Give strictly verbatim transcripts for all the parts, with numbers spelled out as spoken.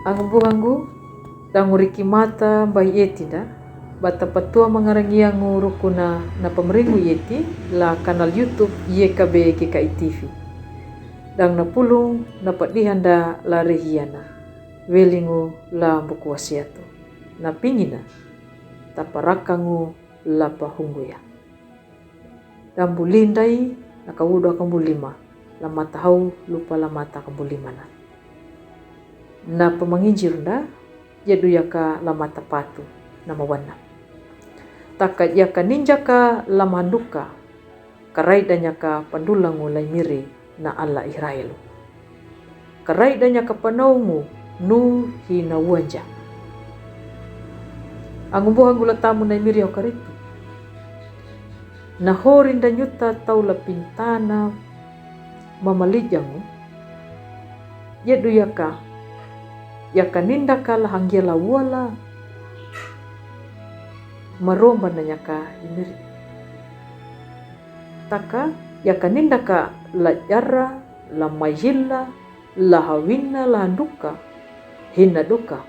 Angu buhangu, dangu riki mata bai eti nda, bata patua mangarangiangu rukuna na pamringu eti la kanal YouTube Y K B G K I T V. Dang na pulung na padihan nda la rehiana, welingu la buku wasiatu. Na pingina, taparakangu la pahunguya. Dang buli ndai na kawudu aka bulima, la mata hau lupa la mata aka bulimana. Na pamanginjir nda, yadu yaka la mata patu, na mawana. Taka yaka ninjaka la manduka, karaida nyaka pandulangu la imiri na Allah Israelu. Karaida nyaka panaungu nu hina wanja. Angu buhangu la tamu na imiri okaritu. Na hori nda nyuta tau la pintana mamalijangu. Yadu yaka, yaka nindaka la hangia la wala maromba na nyaka imiri. Taka, yaka nindaka la yara, la mayila, la hawina, la handuka, hina duka,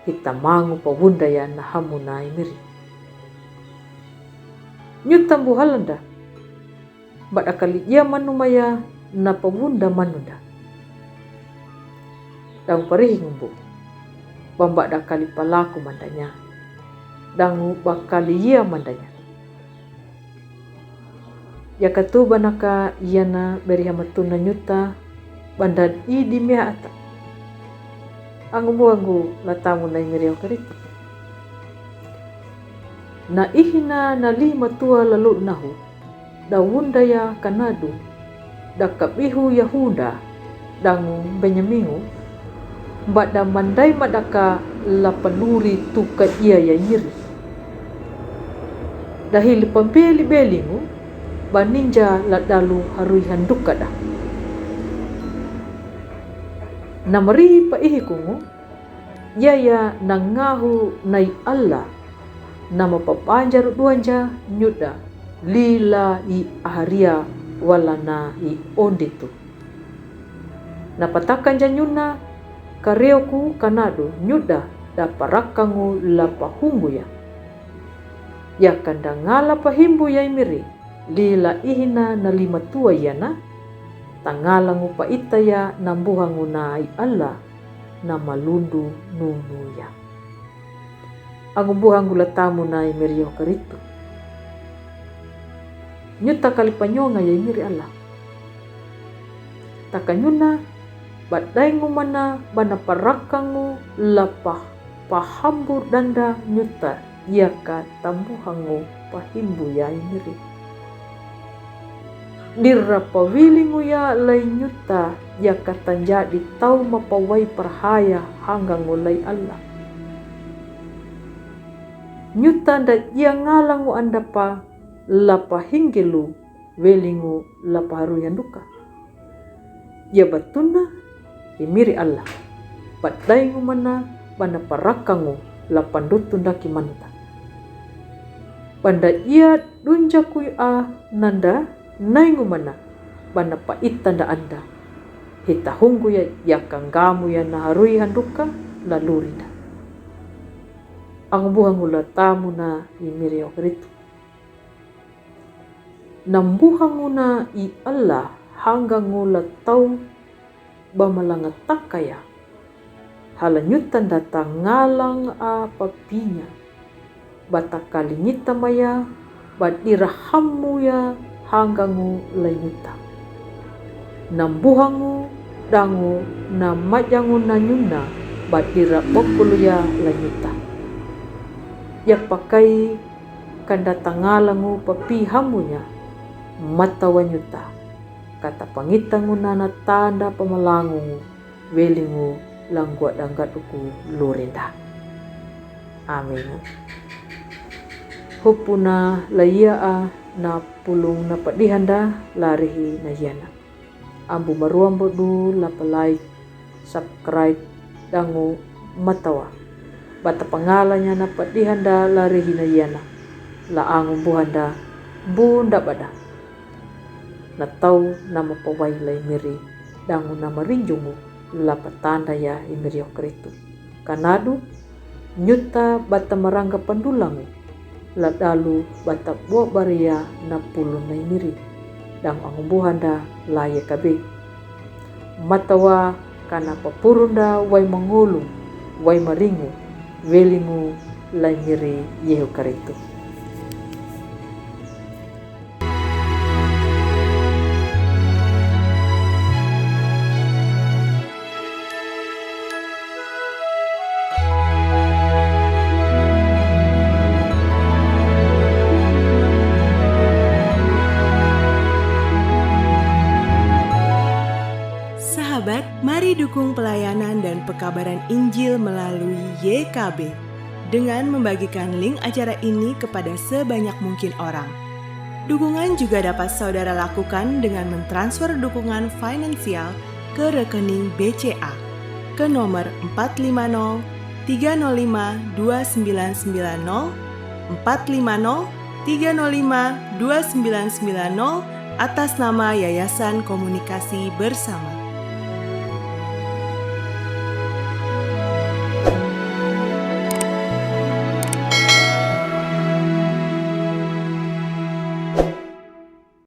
hita mangu pawunda ya na hamu na imiri. Nyuta mbuhala nda, bada kali ia manu maya na pawunda manu nda. Dang parihi ngumbu, bambada kali palaku mandanya. Dangu bakali ia mandanya. Yaka tuba naka iana beri hamatuna nyuta, bandan idi mea ata. Angu buhangu la tamu na imiri okaritu. Na ihina na lima tua lalu nahu, da wunda ya kanadu, da kabihu Yahuda, dangu Benyamingu, bada mandai madaka la paluri tuka ia ya imiri. Da hili pambeli belingu, baninja la dalu harui handuka da. Na mari pa ihikungu, yaya na ngahu nai Allah, na mapapanjaru duanja nyuda, lila i aharia wala na i onditu. Na pataka nja nyuna, kareoku kanadu nyuda da parakangu la pahungu ya. Yaka nda ngala pahimbu ya imiri, lila ihina na lima tua iana, tangalangu pa ita ya na mbuhangu na i Allah, na malundu nunu ya. Angu buhangu la tamu na imiri okaritu. Nyuta kali panyonga ya imiri Allah. Taka nyuna, badaingu mana bana parakangu la pa-, pahambu danda nyuta yaka tambuhangu pahimbu ya imiri. Dira pawilingu ya lai nyuta yaka tanjadi tau mapawai parhaya hangangu lai Allah. Nyuta nda ia ngalangu anda pa la pahinggilu welingu la paharui handuka. Ia batuna imiri Allah, badaingu mana bana parakangu la pandutu ndaki manuta. Banda ia dunjaku a nanda naingu mana bana paita nda anda. Hita hungu ya yaka ngamu ya na harui handuka la luri nda. Angu buhangu la tamu na imiri okaritu. Na mbuhangu na i Allah hangangu la tau bamalanga takaya. Hala nyuta nda tangalang a papinya. Bata kali nyita maya, badira hamu ya hangangu la nyuta. Na mbuhangu dangu na majangu na nyuna, badira bakulu ya la nyuta. Ya pakai kanda tangalangu papi hamunya, mata wa nyuta. Kata pangitangu na na tanda pamalangungu, welingu langgua danggaduku lurenda. Amin. Hupuna la ia a na pulung na padihanda larihi na iana. Ambu maruambo du la pa like, subscribe, dangu matawa. Bata pangalanya na padihanda larihi na iana. La angu buhanda, bunda bada. Na tau nama pawai lai miri, dangu nama rinjungu, la patanda ya i miri o Kristu. Kanadu, nyuta bata marangga pandulangu, la dalu bata bua baria na pulu naimiri, dang angumbuhanda la Yekabe. Matawa kana papurunda wai mangulu, wai maringu, welimu laimiri Yehu Karitu. Sahabat, mari dukung pelayanan dan pekabaran Injil melalui Y K B dengan membagikan link acara ini kepada sebanyak mungkin orang. Dukungan juga dapat saudara lakukan dengan mentransfer dukungan finansial ke rekening B C A ke nomor empat lima nol tiga nol lima dua sembilan sembilan nol, empat lima nol tiga nol lima dua sembilan sembilan nol, atas nama Yayasan Komunikasi Bersama.